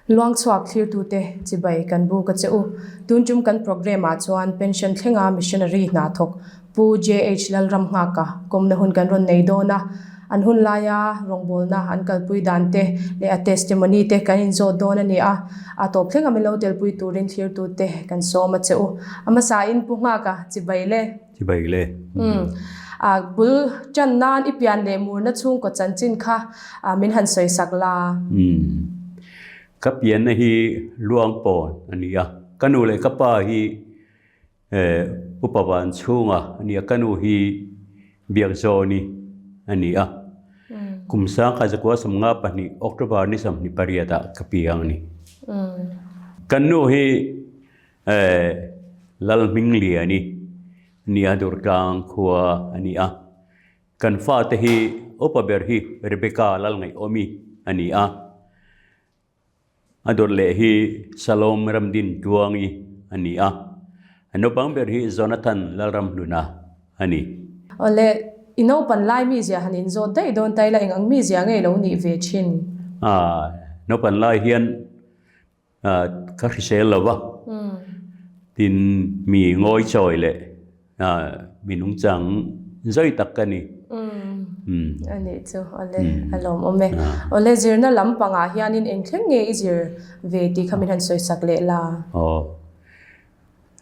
Luangchhuak thlirtute chibai kan buk a che u. Tun tum kan programme ah chuan pension thlenga missionary hna thawk Pu JH Lalramnghaka kawmna hun kan rawn nei dawn a, an hun laia rawngbawlna an kalpui dan te leh a testimony te kan inzawt dawn a ni a, a tawp thlenga min lo telpui turin thlirtute kan sawm a che u. A hmasain Pu Nghaka chibai le. Chibai le. Umm. A bul tan nan i pian leh murna chhungkaw chanchin kha min han sawi sak la. Umm. Ka pianna hi Luangpawn a ni a, ka nu leh ka pa hi Upa Van chhunga a ni a, ka nu hi Biakzawni a ni a. Kum sangkhat zakua 52 October ni 28 ah ka piang a ni. Kan nu hi Lalhmingliani a ni a, Durtlang khua a ni a. Kan fate hi upa ber hi Rebecca Lalngaihawmi a ni a. A dawt leh hi Salom Ramdin Tuangi a ni a, a naupang ber hi Jonathan Lalramhluna a ni. Awle, i naupan lai mizia han inzawt daih dawn ta ila eng ang mizia nge lo nih ve thin? A, naupan lai hian ka hrisel lo va, tin mi ngawi chawi leh Mi nungchang zawi tak ka ni. A nih chu, awle a lawmawm e. Awle zirna lampangah hianin eng thleng nge i zir ve tih kha min han sawi sak leh la? Aw,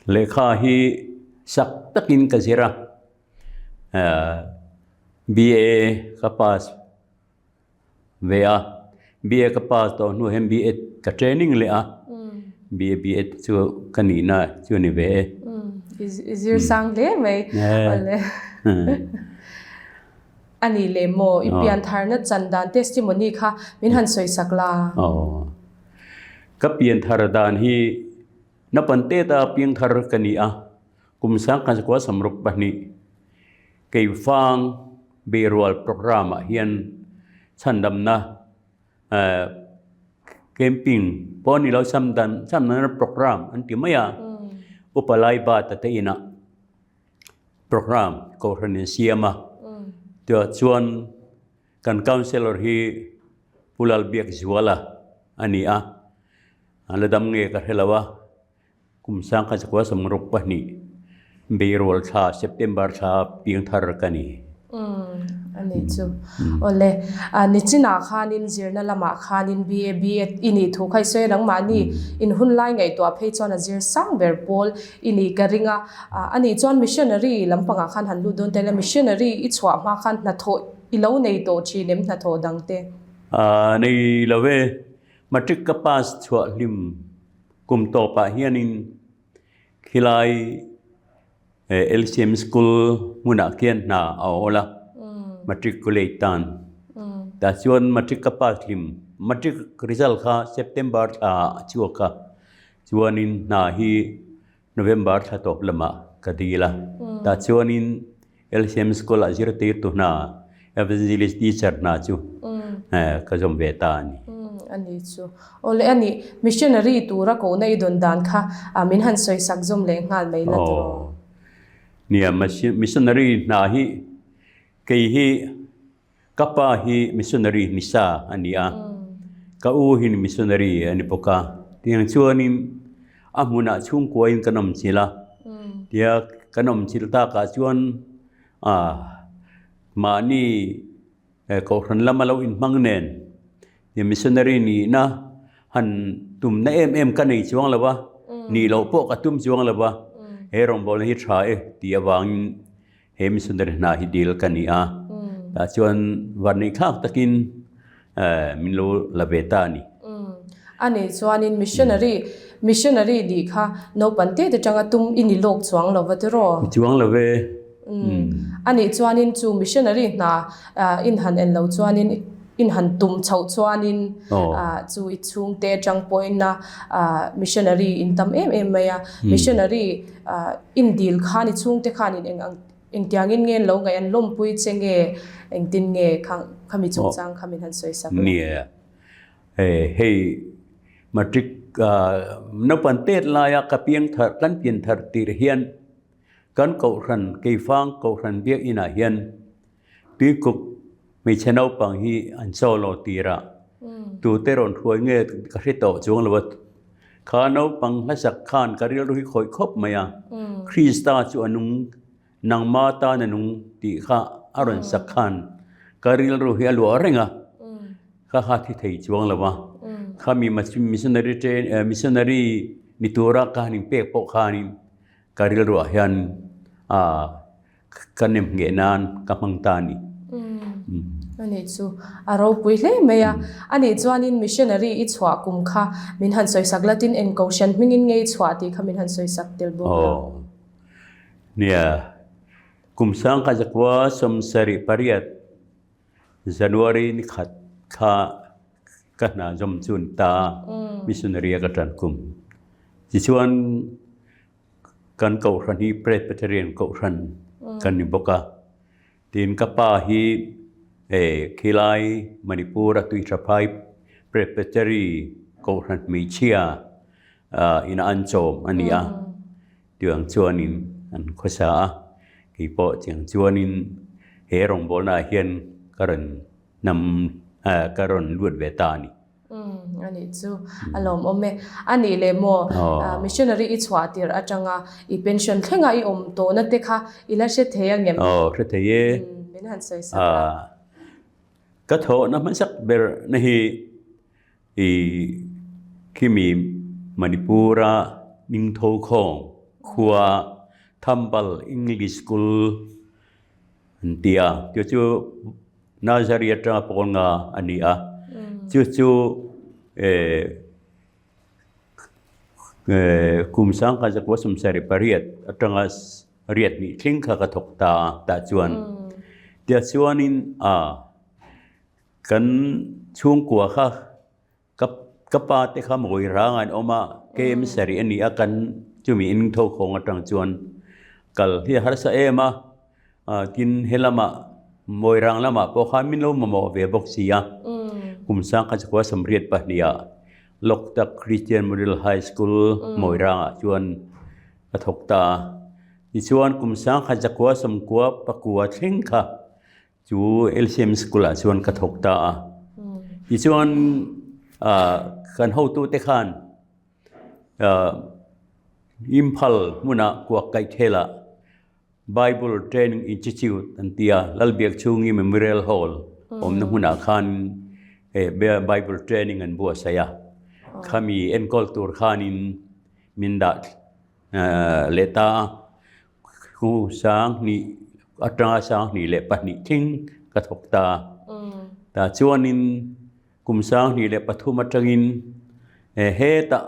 lehkha hi sak takin ka zir a, BA ka pass. Ve a, BA ka pass tawh hnu hian BEd ka training leh a, BA BEd chu ka nihna chu a ni ve e. I zir sang hle mai. Awle. A ni leh maw? I pian tharna chan dan testimony kha min han sawi sak la. Aw. Ka pian thar dan hi naupang teta piang thar ka ni a, kum 1962 Keifang Beirual programme ah hian chhandamna camping pawh a ni lo chhandamna programme an ti mai a, Upa Laibata te inah programme kohhran in siam a, chuan kan councellor hi Pu Lalbiakzuala a ni a, a la dam nge ka hre lo a. Kum 1962 Beirual thla September thla piangthar ka ni. Umm a nih chu. Awle, nichinah khanin zirna lamah khanin BA, BEd i nih thu kha i sawi a, nangmahni in hun lai ngaihtuah phei chuan a zir sang ber pawl i nih ka ring a. A nih chuan missionary lampangah khan han lut dawn ta ila, missionary i chhuah hma khan hnathawh i lo nei tawh thin em hnathawh dangte? Nei lo e, matric ka pass chhuah hlim Kum tawpah hianin khilai LCM School hmunah khian hna a awl a, matriculate tan. Tah chuan matric ka pass hlim, matric result kha September thla ah a chhuak a, chuanin hna hi November thla tawp lamah ka dil a. Tah chuanin LCM School ah zirtirtu hna, Evangelist teacher hna chu ka zawm ve ta a ni. A ni chu. Awle a ni, missionary tura kohna i dawn dan kha min han sawi sak zawm leh nghal mai la tiraw? Aw. Nia, missionary hna hi kei hi Ka pa hi missionary nisa a ni a, ka u hi missionary a ni bawk a. Tiang chuanin a hmunah chhungkuain kan awm chilh a, tia kan awm chilh takah chuan mahni kohhran lama lo inhmang nen missionary nihna han tumna em em ka nei chuang lo va, nih loh pawh ka tum chuang lo va, he rawngbawlna hi tha e tih avangin He missionary hna hi dil ka ni a, tah chuan varneih thlak takin min lo la ve ta a ni. A nih chuanin missionary, missionary nih kha naupang te te tanga tum i ni lawk chuang lo va tiraw? Ni chuang lo ve. A nih chuanin chu missionary hna in han en lo chuanin in han tum chhoh chuanin chu i chhungte atang pawhin a missionary in tam em em mai a, missionary In dil khan i chhungte khanin eng ang engtiangin nge an lo ngaih an lawmpui che nge engtin nge khang khami chungchang kha min han sawi sak la. Nia, hei matric naupang tet laia ka piang thar kan pian thar tirh hian kan kohhran Keifang kohhran biakinah hian Tuikuk hmeichhe naupang hi an chaw lo tir a. Tute rawn hruai nge ka hre tawh chuang lo a, kha naupang hlasak khan ka rilru hi khawih khawp mai a, Krista chu a nung, nangma tan a nung tih kha a rawn sak khan ka rilru hi a luah reng a, ka ha thi thei chuang lo a, khami missionary missionary ni tura ka han inpek pawh khanin ka rilruah hian ah Ka nem ngheh nan ka hmang ta a ni. A nih chu a ropui hle mai a. A nih chuanin missionary i chhuah kum kha min han sawisak la tin eng kohhran hmingin nge i chhuah tih kha min han sawisak tel bawk la. Aw. Nia, kum sangkha zakua 78 January ni khat kha ka hna zawm chu a ni ta a, missionary a ka tan kum. Tichuan Kan kohhran hi Presbyterian kohhran kan ni bawk a, tin ka pa hi khilai Manipur a Tuiṭhaphai Presbytery kohhran hmeichhia ina an chawm a ni a, tiang chuanin an khawsa a, keipawh tiang chuanin he rawngbawlnaah hian ka rawn hnam ka rawn lut ve ta a ni. Umm a nih chu a lawmawm e. A nih leh maw missionary i chhuah tirh atanga i pension thlenga i awm tawhna te kha i la hre thei angem? Aw hre thei e. Min han sawi sak a. Ka thawhna hmasak ber na hi i khimi Manipur a Ningthokhawng khua Thambal English School an ti a, chu chu Nursery atanga pawl nga a ni a, chu chu kum sangkhat zakua 78 atanga riat hnih thleng kha ka thawk ta a tah chuan tichuanin a kan chhungkua kha Ka ka pa te kha mawi rang an awm a, KM sarih a ni a kan chumi in tho khawng atang chuan kal hi a harsa em a, tin helamah mawi rang lamah pawh khan min lo mamawh ve bawk si a, kum sangkhat chukua 82 ah Loktak Christian Model High School mawi rangah chuan ka thawk ta a, tichuan kum 1999 thleng kha Chu LCM School ah chuan ka thawk ta a. Tichuan kan hotute khan Imphal hmunah kuak kaih thelah Bible Training Institute an ti a, Lalbiakchhungi Memorial Hall awmna hmunah khan Bible Training an buatsaih a. Khami enkawl tur khanin min dah leh ta a. Khu 2000 atanga 2002 thleng ka thawk ta. Tah chuanin kum 2003 atangin hetah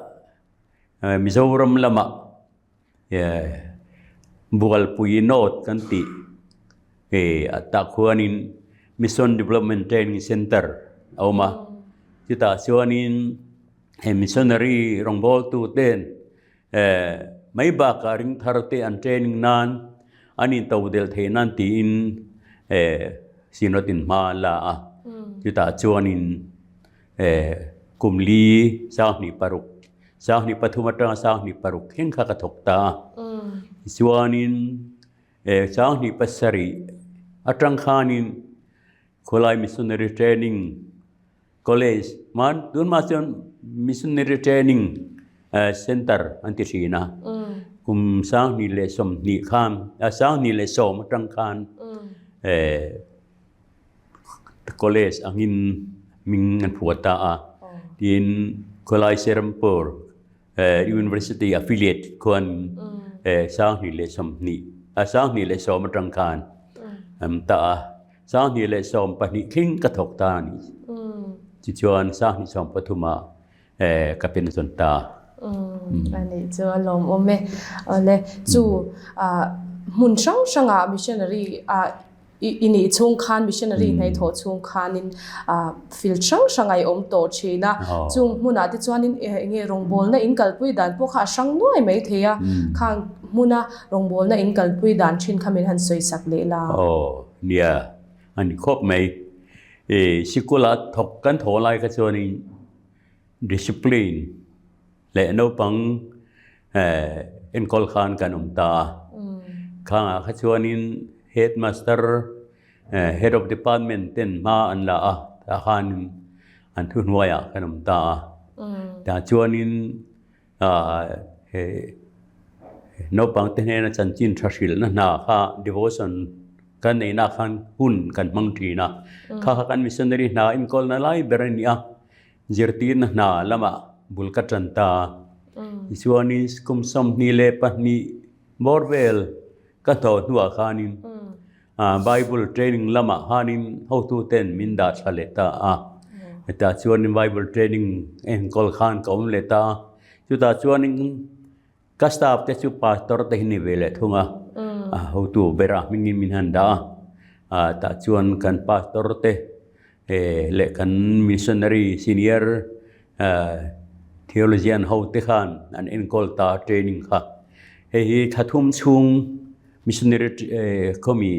Mizoram lamah Bualpui North kan tih tah khuanin Mission Development Training Centre a awm a. Chutah chuanin he missionary rawngbawltuten Mai bakah ring thar te an training nan an in to del theih nan tiin Synod in hma an la a, chutah chuanin kum li 26, 23 atanga 26 thleng kha ka thawk ta a, tichuanin 27 atang khanin khawlai missionary training College hman tunhma chuan Missionary Training Centre an ti thin a, kum 2020 khan 2010 atang khan college angin hming an phuah ta a, tin khawlai Serampur University affiliate khuan 2020 2010 atang khan an ta a. 2012 thleng ka thawk ta a ni. Tichuan 2013 ah ka pension ta. A nih chu a lawmawm e. Awle chu hmun hrang hrangah missionary i nih chhung khan missionary hnaithawh chhung khanin field hrang hrang a i awm tawh thin a. Chung hmunah te chuanin eng nge rawngbawlna in kalpui dan pawh kha a hrang nuai mai thei a. Khang hmuna rawngbawlna in kalpui dan thin kha min han sawisak leh la. Nia, a ni khawp mai. I sikula thawk kan thawh lai kha chuanin discipline leh naupang enkawl khan kan awm ta a. Khangah kha chuanin headmaster, head of department ten hma an la a, tah khanin. An thuhnuaiah kan awm ta a. Tah chuanin he naupangte hnena chanchin tha hrilhna hna kha devotion kan neihna khan hun kan hmang thin a. Kha kha kan missionary hna enkawlna lai ber a ni a. Zirtirna hna lamah bul ka tan ta a. Tichuanin kum 22 bawr vel ka hnawh hnuah khanin Bible training lamah khanin hotuten min dah tha leh ta a. Hetah chuanin Bible training enkawl khan ka awm leh ta a. Chutah chuanin ka staff te chu pastor te hi ni ve leh thung a. Hotu bera hmingin min han dah a. Tah chuan kan pastor te leh kan missionary senior theologian ho te khan an enkawl ta training kha. Hei hi thla thum chhung missionary khawmi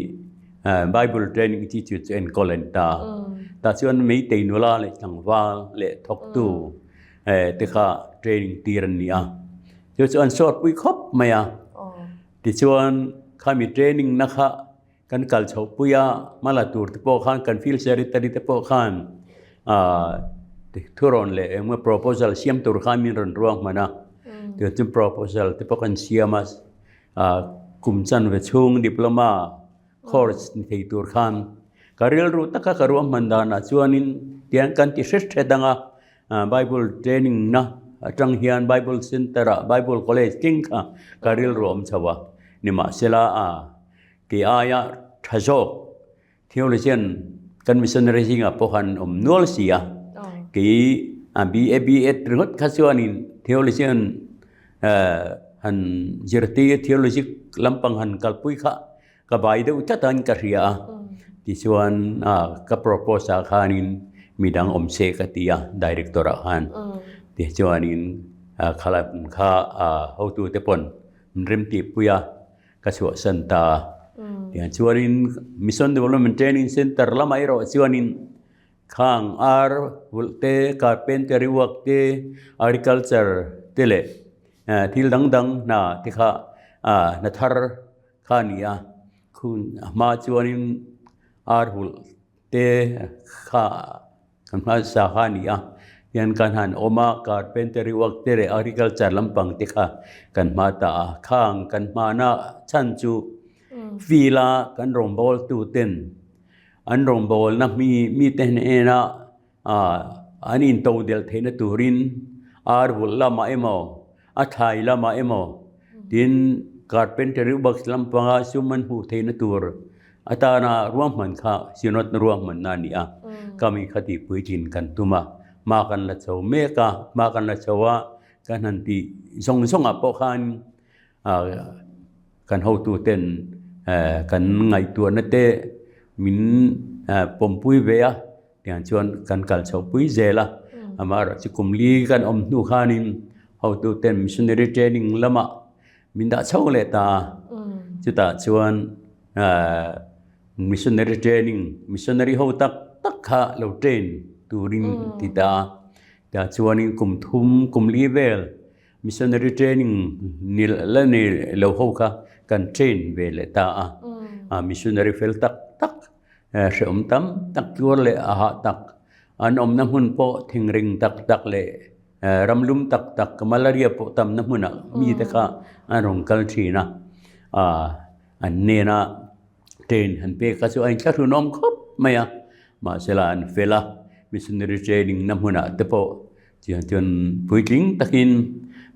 Bible training chi chu chu enkawl a ni ta. Tah chuan meitei nula leh tlangval leh thawktu te kha training tir an ni a. Chu chu an sawt pui khawp mai a. Tichuan khami training na kha Kan kal chhoh pui a, hma la tur te pawh khan kan field secretary te pawh khan thurawn leh engemaw proposal siam tur khan min rawn ruang hman a. Tichuan chu proposal te pawh kan siam a, kum chanve chhung diploma course ni thei tur khan ka rilru taka ka ruahman danah chuanin tiang kan ti hret hret ang a, Bible training na atang hian Bible center ah Bible college tling kha ka rilru a awm chho a, nimahsela Kei aia tha zawk theologian kan missionary zingah pawh khan awm nual si a, kei a BA BEd ringawt kha chuanin theologian han zirtir theology lampang han kalpui kha ka bai deuh tlat a in ka hria a, tichuan ka propose ah khanin midang awm se ka ti a director ah khan tichuanin khalai kha hotute pawn min remtihpui a. Ka chhuahsan ta a. Tiang chuanin Mission Development Training Centre lamah erawh chuanin khang ar vulh te, carpentry work te, agriculture te leh thil dang dang hna te kha hna thar kha a ni a. Khun a hma chuanin ar vulh te kha Kan hmasa kha a ni a, hian kan han awm a, carpentry work te leh agriculture lampang te kha kan hma ta a, khang kan hmana chhan chu field a kan rawngbâwl tu ten an rawngbâwlna mi mite hnena an into delh theihna turin ar vulh lamah emaw a thlai lamah emaw tin carpentry works lampanga sum an hmuh theihna tur atana ruahman kha synod ruahmanna a ni a, kami kha tihpuitlin kan tum a, hma kan la chho mek a, hma kan la chho a, kan han tih zawng zawngah pawh khan kan hotuten kan ngaihtuahna te min pawmpui ve a. Tiang chuan kan kal chho pui zel a, amaherawh chu kum li kan awm hnu khanin hotuten missionary training lamah min dah chho leh ta a, chutah chuan missionary training, missionary ho tak tak kha lo train turin ti ta a, tah chuanin kum thum kum li vel Missionary training ni la nei lo ho kha kan train ve leh ta a, missionary fel tak tak, hrehawm tam tak tuar leh a hah tak, an awmna hmun pawh thingreng tak tak leh ramlum tak tak, malaria pawh tamna hmunah mite kha an rawn kal thin a, an hnena train han pek kha chu a inthlahrunawm khawp mai a, mahsela an fel a, missionary training na hmunah te pawh Chiang chuan puitling takin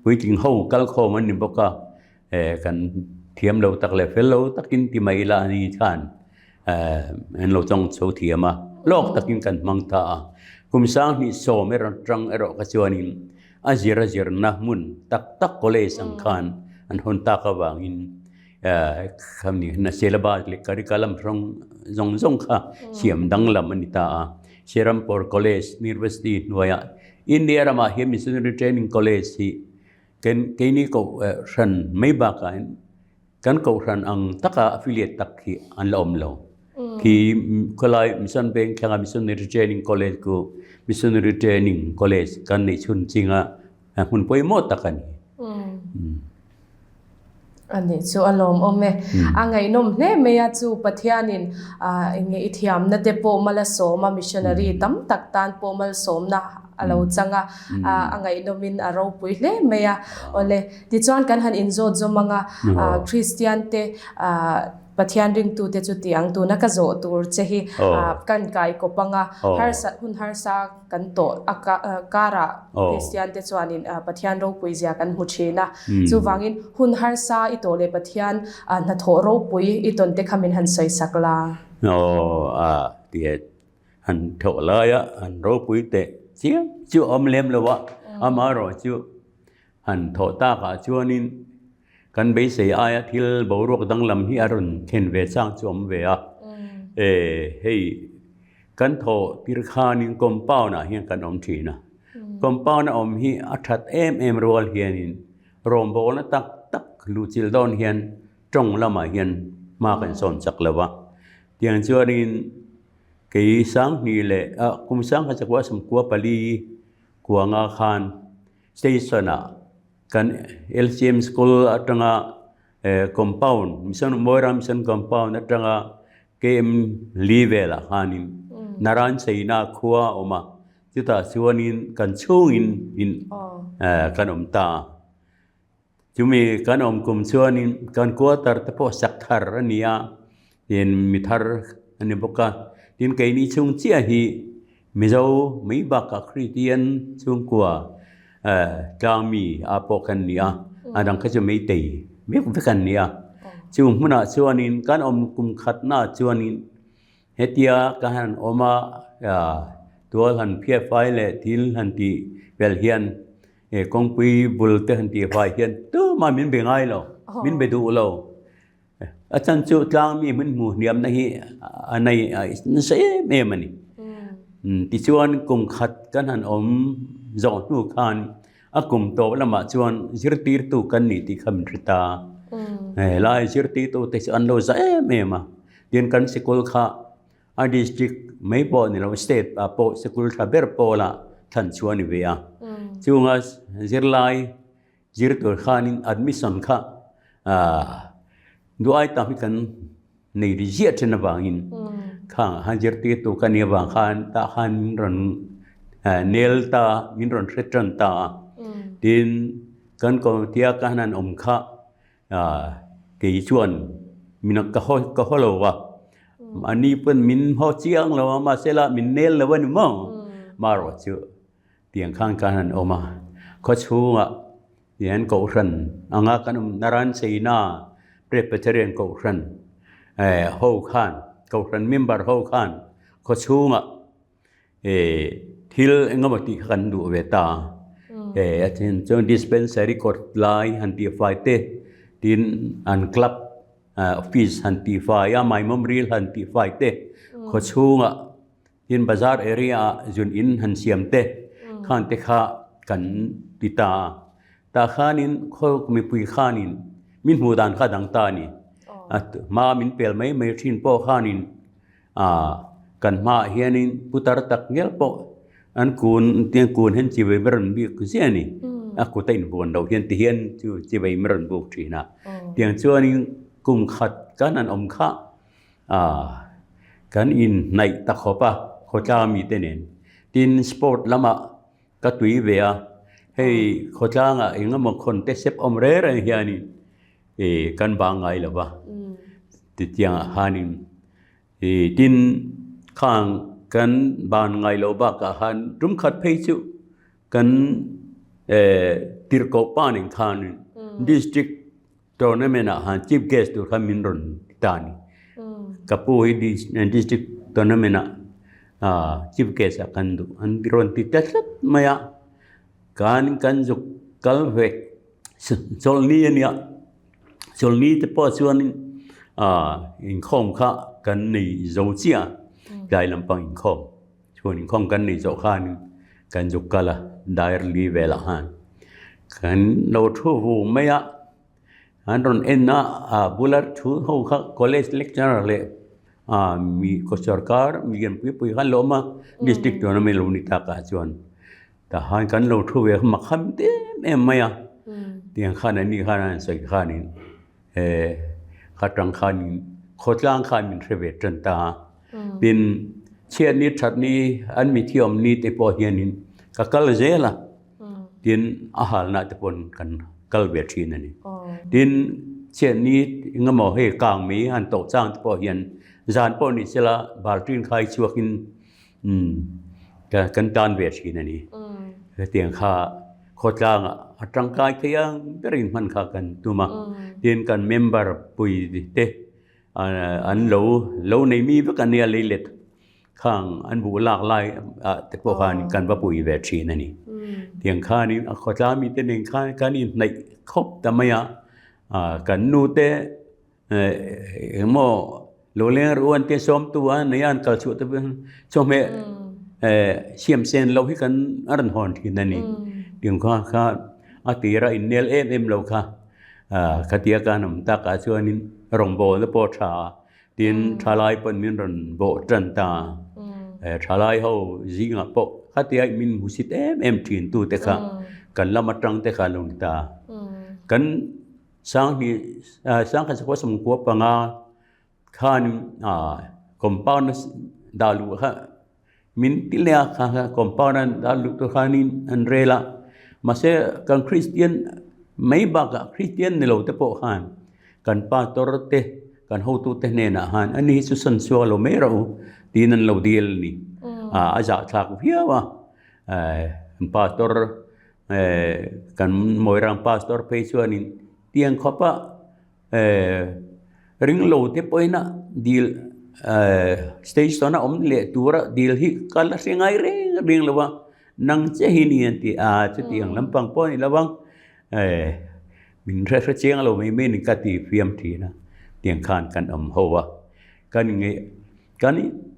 puitling ho kal khawm an ni bawk a, kan thiam lo tak leh fel lo takin ti mai ila a ni khan an lo tawng chho thiam a, lawk takin kan hmang ta a. Kum 2010 erawh atang erawh kha chuanin a zir a zirna hmun tak tak college ang khan an hawn tak avangin Khami na syllabus leh curriculum hrang zawng zawng kha siam danglam a ni ta a. Serampore College University hnuaiah India ramah hian Missionary Training College hi keini kohhran mai bakah hian kan kohhran ang taka affiliate tak hi an la awm lo. Khi khawlai Mission Bank thlanga Missionary Training College chu Missionary Training College kan neih chhun chinga hmun pawimawh tak a ni. A nih chu a lawmawm e. A ngaihnawm hle mai a, chu Pathianin eng nge i thiamna te pawh malsawm a, missionary tam tak tan pawh malsawmna a lo chang a, a ngaihnawmin a ropui hle mai a. Awle, tichuan kan han inzawt zawm ang a, Kristian te Pathian ringtute chu tih ang tuna ka zawh tur che hi kan kai kawp ang a, harsat hun harsa kan tawh a karah Kristian te chuanin Pathian ropui zia kan hmu thin a. Chuvangin hun harsa i tawh leh Pathian hnathawh ropui i tawn te kha min han sawi sak la. Aw a ti han thawh laia han ropui teh chiam chu a awm lem lo a, amaherawh chu han thawh takah chuanin Kan beisei aia thil boruak danglam hi a rawn thlen ve chang chu awm ve a. E, hei kan thawh tir khanin compound ah hian kan awm thin a. Compound a awm hi a that em em rual hianin rawngbawlna tak tak luhchilh dawn hian tawng lamah hian hma kan sawn chak lo va. Tiang chuanin kei Sanghnih leh ah kum Sangha chakua sawmkua pali kuanga khan station ah Kan LCM School atanga compound, Mission Moira Mission Compound atanga KM li velah khanin Naran Cheina khua a awm a, chutah chuanin kan chhungin in kan awm ta a. Chumi kan awm kum chuanin kan quarter te pawh sak thar a ni a, tin mi thar a ni bawk a. Tin keini chhung chiah hi Mizo mai bakah Kristian chhungkua tlangmi ah pawh kan ni a, a dang kha chu Meitei vek vek an ni a. Chu hmunah chuanin kan awm kum khatnaah chuanin hetia ka han awm a, tual han phiat fai leh thil han tih vel hian kawngpui bul te han tih fai hian tumah min be ngai lo, min be duh lo. A chan chu tlangmi hmun hmuh hniamna hi a nei nasa em em a ni. Tichuan kum khat kan han awm zawh hnu khan a kum tawp lamah chuan zirtirtu kan ni tih kha min hre ta. Helai zirtirtu te chu an lo za em em a. Tin kan sikul kha a district mai pawh ni lo state ah pawh sikul tha ber pawla thlan chhuah a ni ve a. Chunga zirlai Zir tur khanin admission kha duai tam hi kan nei ri ziah thin avangin khang ah khan zirtirtu ka nih avang khan tah khan min rawn nel ta min rawn hre tan ta a tin kan committee a ka han awm kha kei chuan min ka haw ka haw lo va ani pawn min haw chiang lo a mahse la min nel lo a ni maw marawh chu. Tiang khan khan an awm a, khaw chhungah hian Kohhran anga kan awm Naran Cheina Presbyterian Kohhran eh ho khan Kohhran member ho khan khaw chhungah eh thil engemaw tih kha kan duh ve ta a, eh a then chuan dispensary kawt lai han tih fai te tin an club office han tih fai a maimawm ril han tih fai te khaw chhungah Tin bazar area ah zun in han siam te khan te kha kan ti ta a. Tah khanin khaw mipui khanin min hmuh dan kha dang ta a ni. A hma min pel mai mai thin pawh khanin ah kan hmaah hianin putar tak ngial pawh an kun tiang kun hian chi vei ber an bik ziah a ni. A kut a invuan loh hian ti hian chu chi vei ber an buk thin a. Tiang chuanin kum khat kan han awm kha. A, kan inhnaih ta khawp a, khawtlang mite nen. Tin, sport lamah ka tui ve a, hei khawtlangah eng emaw khawn te sep awm reng reng hianin ih kan bang ngai lo va, titiangah khanin ih tin khang kan ban ngai loh bakah khan tum khat phei chu kan eh tirhkoh pa nen khanin district Tournament ah khan chief guest tur khan min rawn ti ta a ni. Ka pu hi district tournament ah chief guest ah kan duh an rawn ti ta tlat mai a. Kan kan zuk kal ve chawlhni a nia. Chawlhni te pawh chuan inkhawm kha kan nei zo chiah a, tlai lampang inkhawm. Chhun inkhawm kan nei zawh khan kan zuk kal a, Dairli velah khan kan lo thu vung mai a, an rawn en a, a bula thu ho kha college lecturer leh ah mi sorkar mi lian pui pui khan lo awm a, district tournament lo ni tak ah chuan tah khan kan lo thu ve mak ham em em mai a, tiang khan an ni khan an sawi khanin. Kha tang khan khawtlang khan min hre ve tan ta. Tin, chhiatni thatni an mithiam ni te pawh hianin ka kal zel a. Tin, a halna te pawn kan kal ve thin a ni. Tin, chhiatni engemaw hei kang mai han tawh chang te pawh hian zan pawh ni sela baltin khai chhuakin kan tan ve thin a ni. Hetiang kha khawtlangah a tangkai thei ang berin hman kha kan tum a. Tin, kan member pui te an lo lo nei mi vek a nia leilet khang an buh lak lai ah te pawh khan kan va pui ve thin a ni. Tiang khanin a khawtlang mite nen khan kan inhnaih khawp ta mai a, kan nu te engmaw lo leng ru an tia sawm tu a nei a an kal chhuah te pawh hian chawhmeh siam sen loh hi kan a rawn hawn thin a ni. Tiang kha kha a tira innel em em lo kha khatia kan awm takah chuanin rawngbawlna pawh a tha a. Tin, thalai pawn min rawn bawh tan ta. Thalai ho zingah pawh khatia min hmusit em em thin tu te kha kan lam atang te kha lo ni ta. Kan Sanghnih sangkhat sakua sawmkua panga khan compound dah luh kha min ti leh a kha kha compound a dah luh tur khanin an rel a mahse kan Kristian mai bakah Kristian ni lo te pawh khan kan pastor te kan hotu te hnenah khan ani hi chu sawn chhuak lo mai rawh u tiin an lo dil a ni a zahthlak viau a pastor Kan Moirang pastor phei chuanin tiang khawpa ringlo te pawhin a dil station a awm leh tura dil hi kal a hre ngai reng reng lo a, nang che hi ni an ti a, chutiang lampang pawh a ni lo ang, min hre hre chiang lo mai mai ni ka ti fiam thin a, tiang khan kan awm ho a, kan nge kan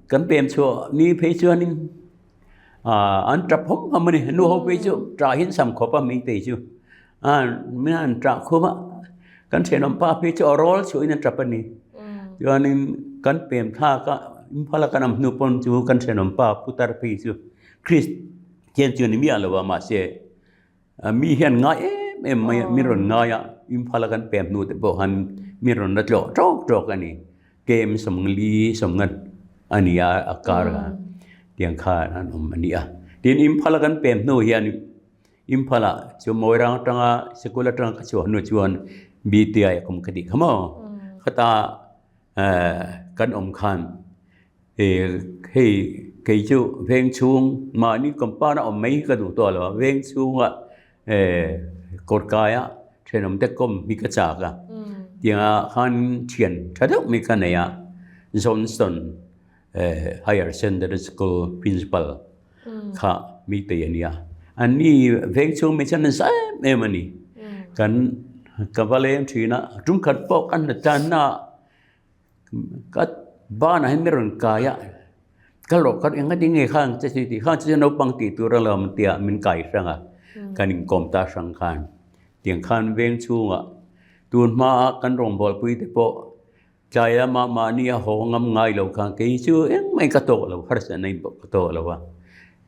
kan pem chhuah ni phei chuanin. An tap hawm hawm a ni. Nu ho phei chu tah hian sam khawp a Meitei chu. Min han tah khum a, kan thenawm pa phei chu a rawl chhuahin a tap a ni. Chuanin kan pem thlak a, Imphal a kan awm hnu pawn chu kan thenawm pa putar phei chu Christian chu a ni miah lo a mahse Mi hian ngai em em mai a, min rawn ngai a, Imphal a kan pem hnu te pawh khan min rawn la tlawh tawk tawk a ni. Kem sawmngali sawmngat a ni a, a kar a, tiang khan an awm a ni a. Tin, Imphal a kan pem hnu hian Imphal ah chu Moirang atanga sikul atanga ka chhuah hnu chuan BTI a awm ka tih kha maw? Khata kan awm khan Hei kei chu veng chhung mahni compound a awm mai hi ka duh tawh lo a, veng chhunga kawr kaia thenawm te kawm hi ka chak a, tianga khan thian tha deuh mai ka nei a, Johnson Higher Secondary School Principal kha mi tei a nia, anni veng chhung mi chuan an sa em em a ni, kan ka va leng thin a, tum khat pawh kan la tan a. Ka banah hian mi rawn kai a, ka lawh kha eng ati nge kha ang che tih kha chu naupang tih tur a lo awm tia min kai hrang a, kan inkawm ta hrang khan tiang khan veng chhungah tun hmaa kan rawngbawlpui te pawh tlai lama mahni a haw ngam ngai lo khan kei chu engmah ka tawk lo harsatna in pawh ka tawk lo a,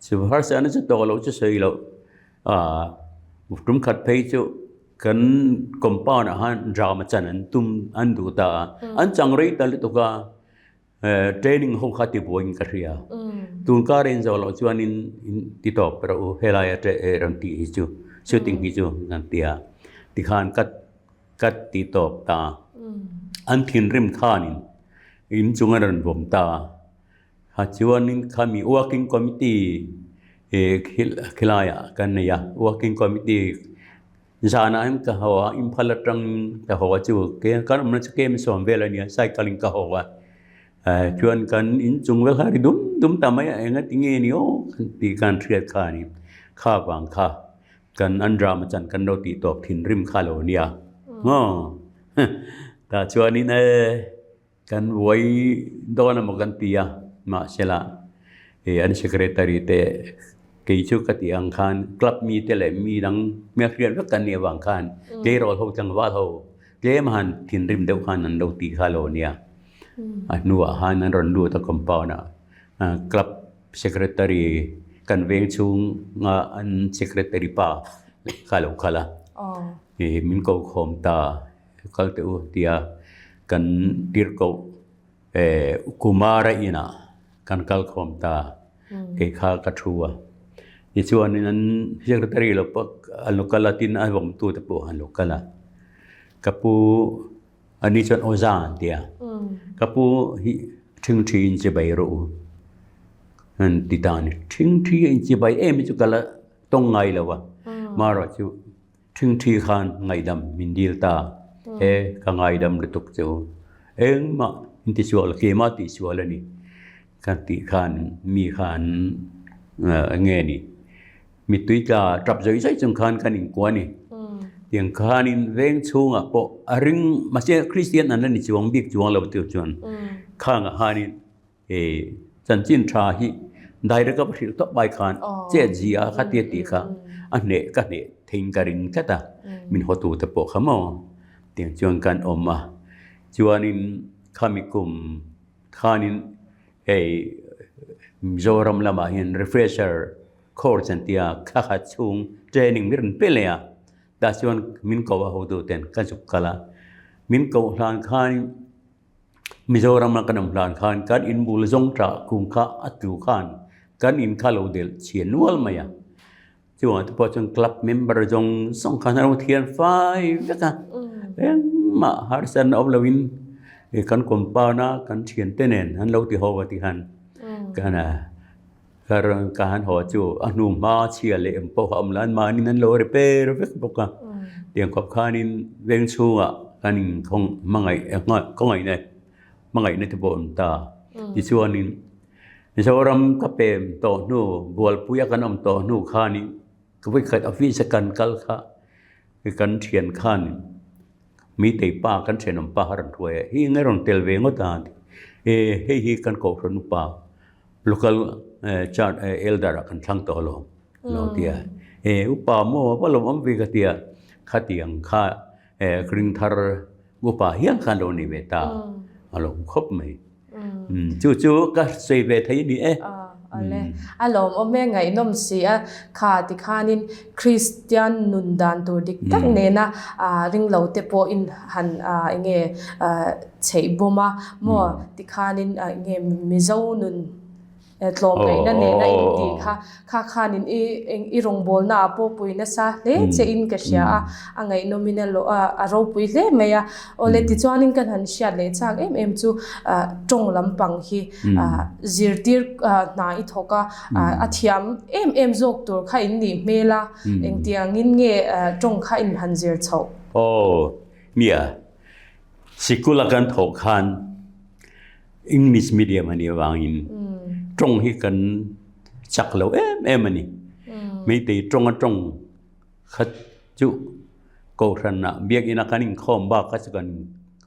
chu harsatna chu tawk loh chu sawi loh tum khat phei chu. Kan compound ah khan drama chan an tum an duh ta a, an chang rei ta lutuk a, training ho kha ti buaiin ka hria. Tun kar in zawh loh chuanin in ti tawp rawh u helai a rawn tih hi chu shooting hi chu kan ti a, tikhan ka ka ti tawp ta a, an thinrim khanin inchung a rawn vawm ta a. Ha chuanin khami working committee khilaiah kan nei a, working committee zanah hian ka haw a, Imphal atangin ka haw a chu kan awmna chu kem sawm vel a nia cycle in ka haw a, chuan kan inchung vel kha a ri dum dum ta mai a, enga tinge ni aw tih khan hriat kha a ni, kha vang kha kan an drama chan kan lo tih tawp thinrim kha lo nia maw tah chuanin e. Kan buai dawn emaw kan ti a, mahsela ih an secretary te kei chu ka tih ang khan club mi te leh mi dang hmelhriat vek kan nih avang khan tleirawl ho tlangval ho tlem han thinrim deuh khan an lo tih kha lo nia. A hnuah khan an rawn lut a compound ah club secretary kan veng chhunga an secretary pa kha lo kal a, ih min ko khawm ta. kal teh u tia kan tirhkoh Kumara inah kan kal khawm ta kei kha ka thu a. Tichuanin an secretary lo pawh an lo kal a tin a vawmtute pawh an lo kal a. Ka pu Ani chuan aw za an ti a. Ka pu hi ṭhingṭhi in chibai rawh u an ti ta a ni. Ṭhingṭhi in chibai em hi chu ka la tawng ngai lo a. Marawh chu ṭhingṭhi khan ngaihdam min dil ta e, ka ngaidam lutuk che u. Engmah in ti sual keimah tih sual a ni ka tih khan mi khan nge ni. Mittui tla tap zawih zawih chung khan kan inkuah a ni. Tiang khanin veng chhungah pawh a ring mahse Kristian an la ni chuang bik chuang lo tih chuan khangah khanin chanchin tha hi direct a va hrilh tawp mai khan chet zia kha tia tih kha a hneh ka hneh theiin ka ring tlat a min hawtu te pawh kha maw tiang chuan kan awm a chuanin khami kum khanin hei Mizoram lamah hian refresher course an tia thla khat chhung training mi rawn pe leh a tah chuan min ko a hotu ten ka zuk kal a min koh hlan khan Mizoram a kan awm hlan khan kan in bul zawng tah kung kha a tlu khan kan in kha lo delh chhian nual mai a chuvang te pawh chuan club member zawng zawng khan an lo thian fai vek a engmah harsatna awm loin kan compound a kan thiante nen an lo ti ho a ti khan kan a. Ka rawn ka han haw chu a hnu hma chhia leh em pawh a awm lo a, mahniin an lo repair vek bawk a. Tiang khawp khanin veng chhungah kan inkhawng hmangaih khawngaihna hmangaihna te pawh a awm ta. Tichuanin Mizoram ka pem tawh hnu Bualpuia kan awm tawh hnu khanin ka vawikhat office a kan kal kha kan thian khan Mitei pa kan thenawm pa kha rawn hruai a, hei eng nge rawn tel ve ngawt a ti. E hei hi kan kohhran upa local church elder ah kan thlang tawh alawm a lo ti a. E upa maw va lawmawm ve ka ti a, khatiang kha ring thar upa hial khan lo ni ve ta a lawm khawp mai. Chu chu ka sawi ve thei a ni e. Awle, a lawmawm e, ngaihnawm si a, kha tikhanin Kristian nun dan tur dik tak nena ringlo te pawh in han enge chheih bawm a maw tikhanin enge Mizo nun tlawmngaihna nena in tih kha kha khanin i i rawngbawlna ah pawh pui nasa hle che in ka hria a, a ngaihnawm in a ropui hle mai a. Awle tichuanin kan han hriat leh chak em em chu tawng lampang hi zirtir hna i thawk a, a thiam em em zawk tur kha in nih hmel a, engtiangin nge tawng kha in han zir chhoh? Aw nia, sikul a kan thawh khan English medium a nih avangin tawng hi kan chak lo em em a ni. Meitei tawng a tawng kha chu Kohhranah biakina kan inkhawm bak kha chu kan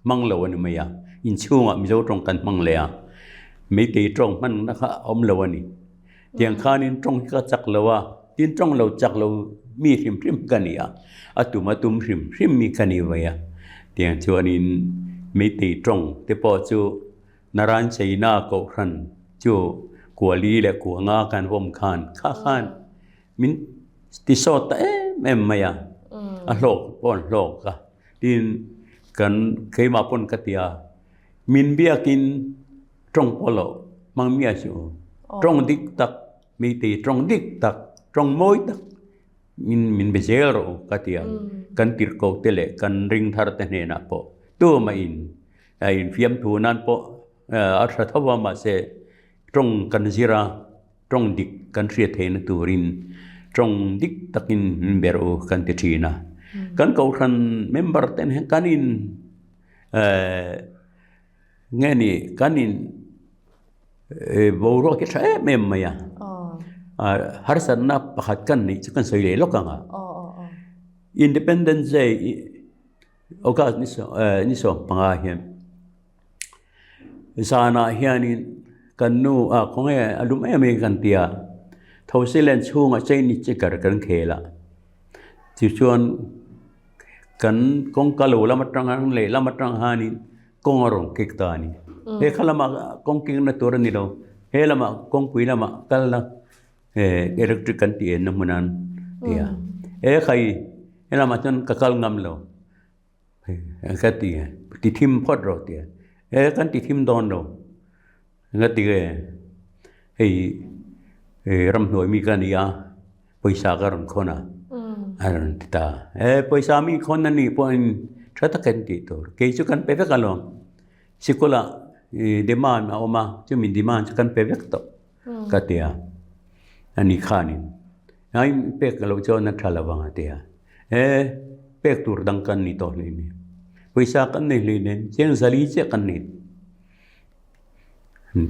hmang lo a ni mai a, inchhungah Mizo tawng kan hmang leh a, Meitei tawng hmanna kha a awm lo a ni. Tiang khanin tawng hi ka chak lo a, tin tawng lo chak lo mi hrim hrim ka ni a, a tum a tum hrim hrim mi ka ni vei a. Tiang chuanin Meitei tawng te pawh chu Naran Cheina Kohhran chu Kuali leh Kuanga kan vawm khan kha khan min ti sawt ta em em mai a, a hlawk pawh an hlawk a, tin kan keimah pawn ka ti a, min biakin tawng pawh loh hmang miah suh u, tawng dik tak meitei tawng dik tak tawng mawi tak min min be zel rawh u ka ti a, kan tirhkoh te leh kan ring thar te hnenah pawh tumah in a infiam thu nan pawh a tha tho a mahse tawng kan zir a. Tawng dik kan hriat theihna turin tawng dik takin min ber u kan ti thin a. Kan kohhran member ten hian kan in nge ni kan in boruak hi tha em em mai a. Harsatna pakhat kan neih chu kan sawi leh lawk ang a. Independence Day August ni 15 hian Zanah hianin kan nu a khawnge a lum em em kan ti a, Thosilen chhungah Chinese chicken kan khel a, tichuan kan kawngka lo lam atang han lehlam atang hianin kawng a rawn kik ta a ni. He kha lamah kawng kikna tur a ni lo, he lamah kawngpui lamah kalna electric kan tih enna hmun an ti a, he khai he lamah chuan ka kal ngam lo. Ka ti a, ti thim phawt rawh ti a. E kan ti thim dawn lo. Ka ti e, hei ramhnuai mi ka ni a, pawisa ka rawn khawn a, a rawn ti ta. E pawisa mi khawn a nih pawhin tha takin tih tur. Kei chu kan pe vek alawm. Sikula demand a awm a, chumi demand chu kan pe vek tawh ka ti a. Ani khanin ai pek loh chuan a tha lo vang a ti a. E pek tur dang kan ni tawh hlei nen, pawisa kan nei hlei nen, cheng zali chiah kan nei.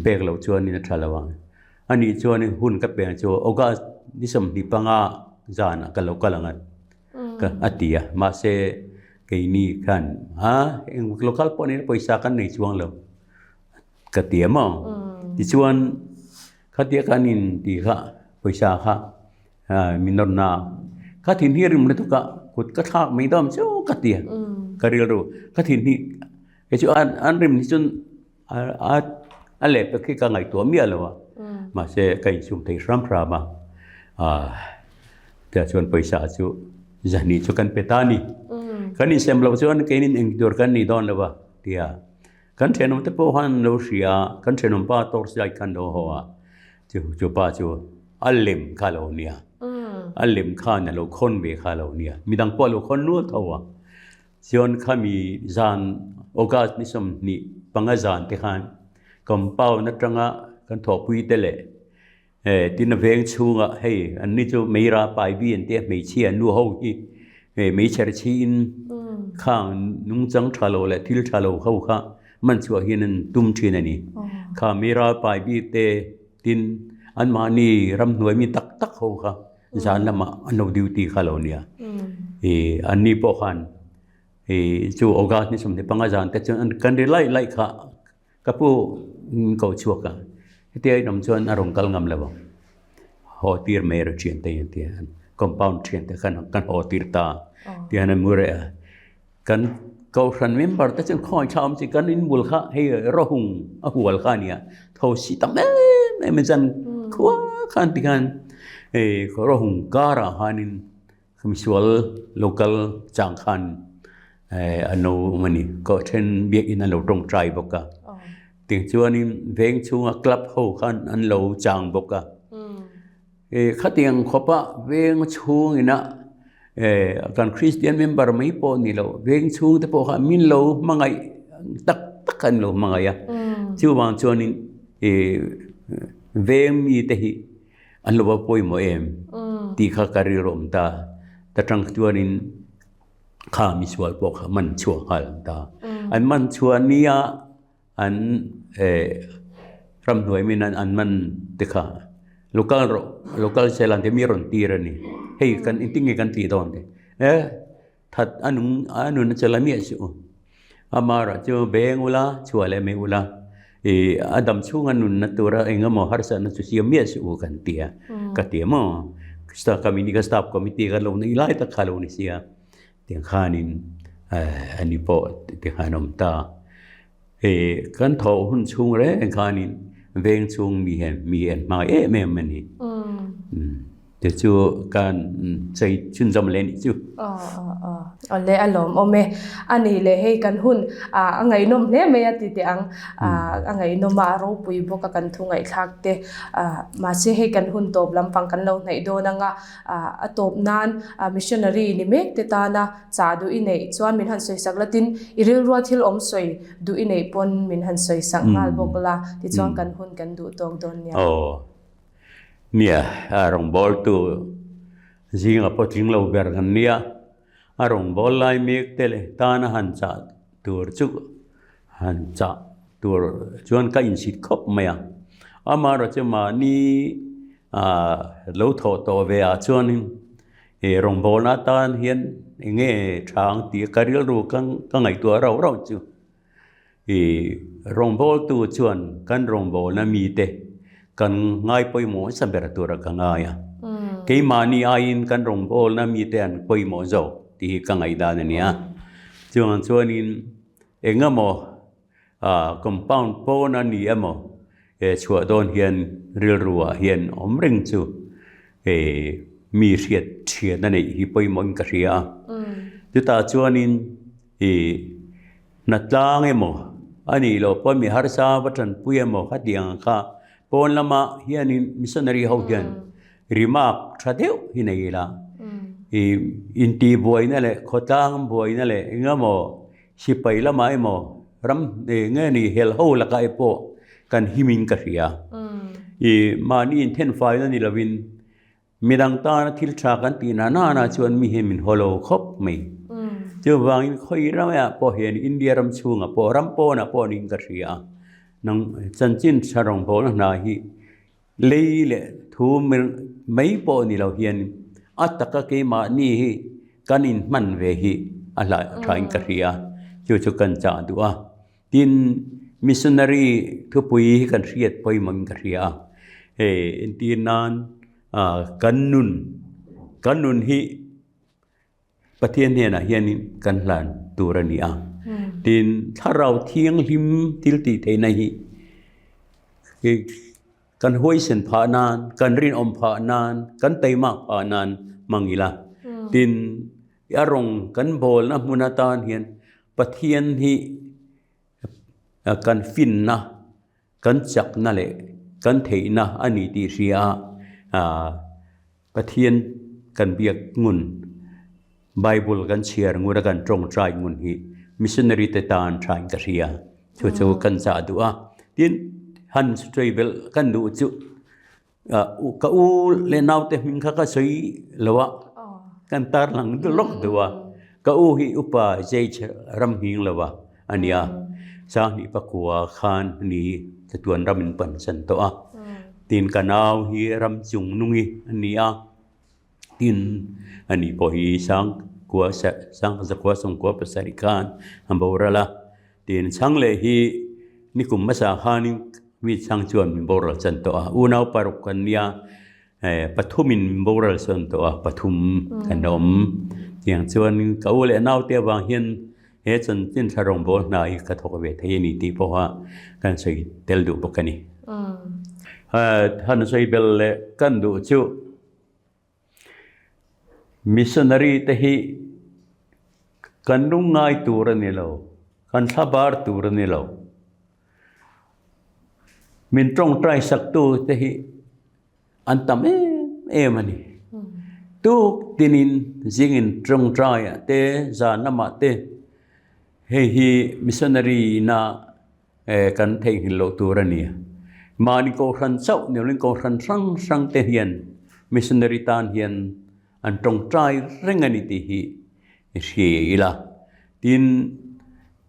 Pek loh chuanin a tha lo ang. Anih chuanin hun ka peng chu August ni 25 zanah ka lo kal ang a a ti a. Mahse keini khan a eng local pawh nila pawisa kan nei chuang lo ka ti a maw. Tichuan khatia kan in tih kha pawisa kha min nawrna ka thin hi rim lutuk a kut ka thlak mai dawn chu ka ti a ka rilru ka thin hi Kei chu an rim hi chuan a leh pek hi ka ngaihtuah miah lo a, mahse ka insum thei hram hram a, tiah chuan pawisa chu zahnih chu kan pe ta a ni. Kan insem loh chuan keinin eng tur kan nih dawn lo a tia kan thenawm te pawh khan an lo hria a, kan thenawm pa torch light khan lo haw a, chu pa chu a lem kha a lo nia, a lem khan a lo khawn ve kha a lo nia, midang pawh a lo khawn nual tho a. Chuan khami zan August ni 25 zan te khan compound atanga kan thawhpui te leh tin a veng chhunga hei an ni chu meira pai bi an tia hmeichhia nu ho hi meichher chhiin khang nungchang tha lo leh thil tha lo ho kha man chhuah hian an tum thin a ni. Kha meira pai bi te tin anmahni ramhnuai mi tak tak ho kha Zan lamah an lo duty kha lo nia. I an ni pawh khan i chu August ni 25 zan te chuan kan ri laih laih kha ka pu ko chhuak a. Hetia in awm chuan a rawn kal ngam lo ang. Haw tir mai rawh thian te an ti a. Compound thian te khan kan haw tir ta tihian an mu reh a. Kan kohhran member te chuan khawngaih thla awm chi kan inbul kha hei rawhung a hual kha a nia tho si tam em em a zan khua khan tikhan hei rawhung karah khanin misual local chang khan an lo awm a ni kohhran biakin an lo tawngtai bawk a tichuanin veng chhunga club ho khan an lo chang bawk a. Khatiang khawpa veng chhungina kan Kristian member mai pawh ni lo, veng chhungte pawh kha min lo hmangaih tak tak an lo hmangaih a. Chuvang chuanin veng mite hi an lo va pawimawh em tih kha ka rilru awm ta. Ta tang chuanin kha misual pawh kha man chhuah nghal an ta. An man chhuah nia An ramhnuai min an man te kha local rawh local cell an ti mi rawn tir a ni hei kan engtin nge kan tih dawn te e that a nung a nun a chela miah suh u amaherawh chu beng ula chhuah leh mai ula ih a dam chhunga nunna tura eng emaw harsatna chu siam miah suh u kan ti a ka ti a maw staff committee ka staff committee ka lo nei lai tak kha lo ni sia tiang khanin ani pawh tikhan a awm ta. Hei kan thawh hun chhung reng khanin veng chhung mi hian mi an hmangaih em em a ni. Te chu kan chei chhunzawm leh nih chu. Awle a lawmawm e. A nih leh hei kan hun a ngaihnawm hle mai a ti teh ang. A ngaihnawm a, a ropui bawk a kan thu ngaihthlak te. Mahse hei kan hun tawp lampang kan lo hnaih dawn ang a. A tawp nan missionary ni mek te tana chah duh i neih chuan min han sawi sak la tin i rilrua thil awm sawi duh i neih pawn min han sawi sak nghal bawk la tichuan kan hun kan duh tawk dawn nia. Aw nia a rawngbawltu zinga pawh tling lo ber kan nia a rawngbâwl lai mek te leh tana han chah tur chu han chah tur chuan ka insit khawp mai a amaherawhchu chu mahni ah lo thawh tawh ve ah chuanin He rawngbawlna atan hian eng nge tha ang tih ka rilru ka ngaihtuah rauh rauh chu. Ih rawngbawltu chuan kan rawngbawlna mite kan ngai pawimawh nasa ber tura ka ngai a. Keimahni aiin kan rawngbawlna mite an pawimawh zawk tih hi ka ngaihdan a nia. Chuvang chuanin eng emaw A compound pawn a ni emaw he chhuah dawn hian rilru ah hian awm reng chu he mi hriat thian a neih hi pawimawh in ka hria a. Chutah chuanin I hnatlang emaw a nih loh pawh mi harsa va tanpui emaw khatiang ang kha pawn lamah hianin missionary ho hian remark tha deuh hi nei ila. I intihbuaina leh khawtlang buaina leh engemaw sipai lamah emaw ram nge ni hel ho lakah pawh kan himin ka hria. I mahni inthenfaina ni lovin Midang tana thil tha kan tih na nana chuan mi hian min haw lo khawp mai. Chuvangin khawi ramah pawh hian India ram chhungah pawh ram pawnah pawh niin ka hria a, nang chanchin tha rawngbawlna hna hi lei leh thu mai pawh ni lo hian a taka keimahni hi kan inhman ve hi a hlai thain ka hria a, chu chu kan chah duh a. Tin, missionary thupui hi kan hriat pawimawhin ka hria a, hei entir nan kan nun, kan nun hi Pathian hnenah hianin kan hlan tur a ni a. Tin, thlarau thianghlim thil tih theihna hi kan huaisen phah nan, kan rinawm phah nan, kan taimak phah nan hmang ila. Tin, a rawng kan bawlna hmun atan hian Pathian hi kan finna, kan chakna leh kan theihna a ni tih hria a, Pathian kan biak ngun, Bible kan chhiar ngun a kan tawngtai ngun hi missionary te tan thain ka hria. Chu chu kan chah duh a. Tin, han sawi belh kan duh chu Ka u leh naute hming kha ka sawi lo a, kan tarlang lawk deuh a. Ka u hi upa Jage ram nghing lo a a nia. Sanghnih pakua khan ni chatuan ram in pan san tawh a. Tin ka nau hi ram chung nungi a ni a. Tin ani pawh hi sangkua sangzakua sawmkua pasarih khan a boral a. Tin chhang leh hi nikum hmasa khanin mi chhang chuan min boral chan tawh a, unau paruk kan nia pathumin min boral sawn tawh a, pathum kan la awm. Tiang chuan ka u leh naute avang hian he chanchin thla rawngbâwl hna hi ka thawk ve thei a ni tih pawha kan sawi tel duh bawk a ni. Han sawi bel leh kan duh chu. Missionary te hi kan lungngai tur a ni lo, kan thlabar tur a ni lo. Min tawngtai saktu te hi an tam em em a ni. Tuk tinin zingin tawngtaiah te zan lamah te hei hi missionary ina Kan theihnghilh loh tur a ni. Mahni kohhran chauh ni lovin kohhran hrang hrang te hian missionary tan hian an tawngtai reng a ni tih hi i hria ila. Tin,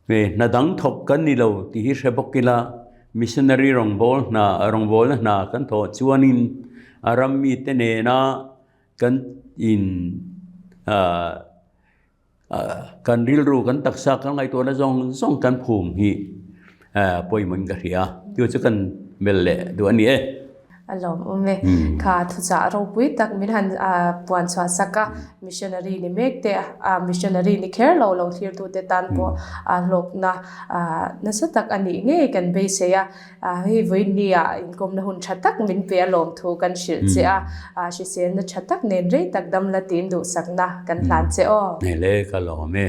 hna dang thawk kan ni lo tih hi hre bawk ila, missionary rawngbâwl hna, rawngbâwlna hna kan thawh chuanin a ram mite nena kan in Kan rilru, kan taksa, kan ngaihtuahna zawng zawng kan phum hi pawimawhin ka hria. Chu chu kan bel leh duh a ni e. A lawmawm e. Kha thuchah ropui tak min han puan chhuah sak a, missionary ni mek te, missionary ni kher lo lo thlirtute tan pawh hlawkna nasa tak a nih ngei kan beisei a. Hei vawiinnia inkawmna hun tha tak min pe a lawmthu kan hrilh che a, hriselna tha tak nen rei tak dam la tiin duhsakna kan hlan che aw. Hnele ka lawm e.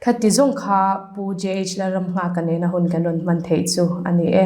Khati zawng kha Pu JH Lalramnghaka nena hun kan rawn hman theih chu a ni e.